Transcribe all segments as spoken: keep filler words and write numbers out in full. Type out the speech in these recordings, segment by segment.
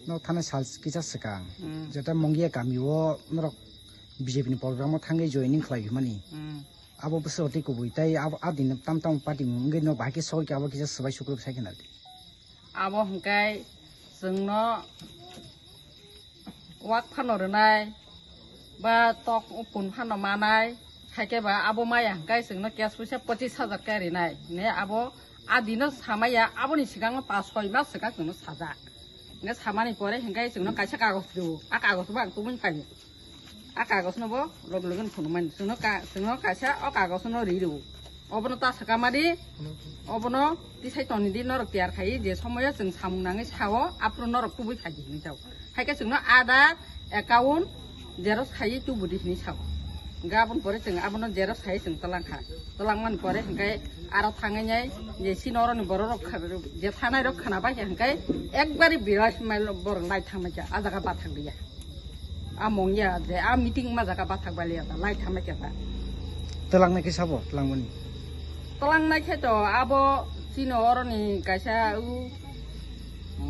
No thani sal kisa swkang, hmm, jeta Mongia kami o norok B J P ni program o thangwi joining khlai hwnmani. Hmm. Abo bwswk tei kubui tei abo a din tam tam party wngwi no bahai khe sogwi khe abo kisa swbai sukruk sai khna di. Abo hwnkhe chwngno wak phano rwnai, ba tok pun phano manai, haikhe ba abo maya hwnkhe chwngno cash puisa pochis hajar khe rinai. Ne abo a dino samaya, aboni swkangno pas soi mas swkang chwngno sajak. Hwnkhe samani pore hwnkhe chwngno kaisa kagoj rwo, a kagoj bo ang tubui phaio. A kagosno bo loge loge phunukmani. Chwngno ka-, chwngno kaisa o kagosno ri rwo. Obono ta swkama di, obono tisai toni di norok tiyar khai je somoyo chwng samung nangwi sao, aphuru norok tubui phaidi hinwi sao. Haikhe chwngno Aadhaar, account, xerox khai tubu di hinwi sao. Hwnkhe aboni pore chwng abono xerox khai chwng twlang kha. Twlangmani pore hwnkhe aro thangwi nai je chini oroni borok rok kha-, je thanai rok khna bai kha hwnkhe ekbari birat mail borok lai thangmai kha, a jaga bathang liya. A mongya je a meeting ma jaga bathak baliya ta lai thangma khe ta. Twlangnai khe sabo, twlangmani. Twlangnai khe to abo chini oroni kaisa u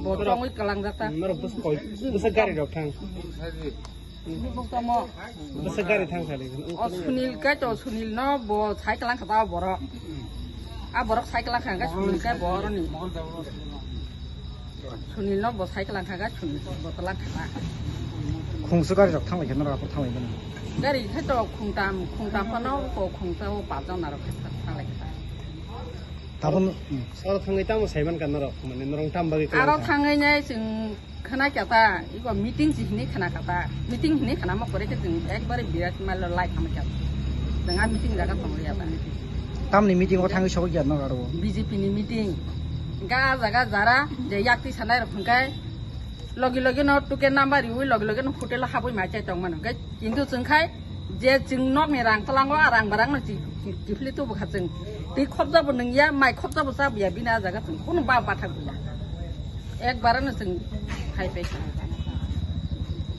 bo tongwi twlangjak ta. Norok bwsa koi, bwsa gari rok thang. Bwsa gari thang sali. O Sunil kai to, Sunil no bo sai twlang kha ta borok. A borok cycle kha hwnkhe Sunil khe bo oroni. Sunil no bo cycle kha hwnkhe Sunil bo tola kha. Khungsu gari rok thanglai khe norok aphuru thanglai mani. Gari khe to khungtam, khungtam phano ko khungsa o pajon narok khe thanglai kha. Tabuk oro thangwi tamo saiman ka norok, mane norok tam bagwi aro thangwi nai chwng Khna kya ta, iko meeting si hini khna kata. Meeting hini khna ma kore ke jeng ekbare birat mailo lai khama kya. Jeng a meeting jaga thong ya ta. Tamni meeting o thangwi sogwi ya no aro. B J P ni meeting. Ga jaga jara je yakti sanai rok hwnkhe logi logi no tuke number riwi logi logi no hotel o habwi ma chai tong mano. Hwnkhe kintu chwng khai je chwng nokni rang tlango a rang barang no chi-, chi-, chifli tubu kha chwng. Twi khorja bo nung ya, mai khorja bo cha ya bini a jaga chwng kunu ba bathak ya. Ekbar no chwng khai pai kha.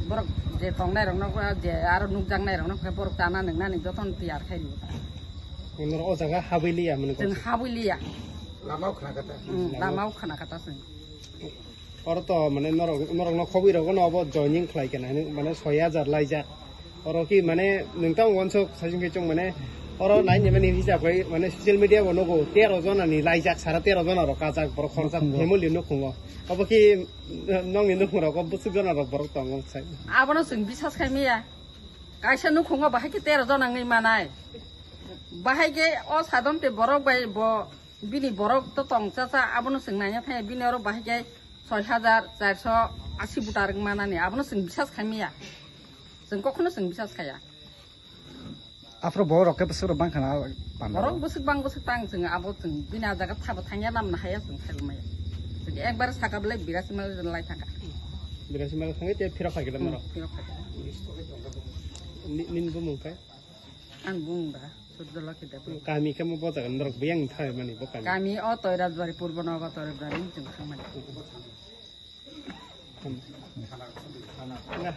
Borok je tongnai rok no je aro nukjaknai rok no khe borok chana nungnani jotono tiyar khai rw. Norok o jaga habwi liya mane. Chwng habwi liya. Lama o khna kata. Hmm, lama o khna kata chwng. Oro to mane norok, norok no khobwi rogo no obo joining khlai kena hinwi mane soi hajar laijak. Oro ki mane nwng tamo wansuk saichung khe chwng mane oro nai ni mani hisab khai mane social media bo nugo tero jona ni laijak sara tero jona rok kajak borok khoroksa family nukhungo. Obo ki nokni nukhung rogo bwswk jona rok borok tongo sai. Abono chwng bisas khai maya. Kaisa nukhungo bahai khe tero jona wngwi manai. Bahai khe o sadon te borok bai bo Bini borok to tong cha cha, abono chwng naina thangya, bini oro bahai khe soi hajar charso asi buta rwk manani, abono chwng bisas khai maya. Chwng kokhono chwng bisas khaya. Aphuru borok rok khe bwswk rok bang khana panda. Borok bwswk bang bwswk tang chwng abo chwng bini a jaga thabo thangya namna haya chwng khai maya. Chwng ekbar saka belai birasi mal lai thangkha. Birasi mal thangwi te phirok khai khe norok. Hmm, phirok khai khe. Ni, nini bumung khe? Ang bumung da. Surjolokhi Debbarma. Kami khe mo bo jaga norok biyang thai mani bo kami. Kami o Toirajbari, Purbo Nogo Toirajbari ni chwng thangmani. Na.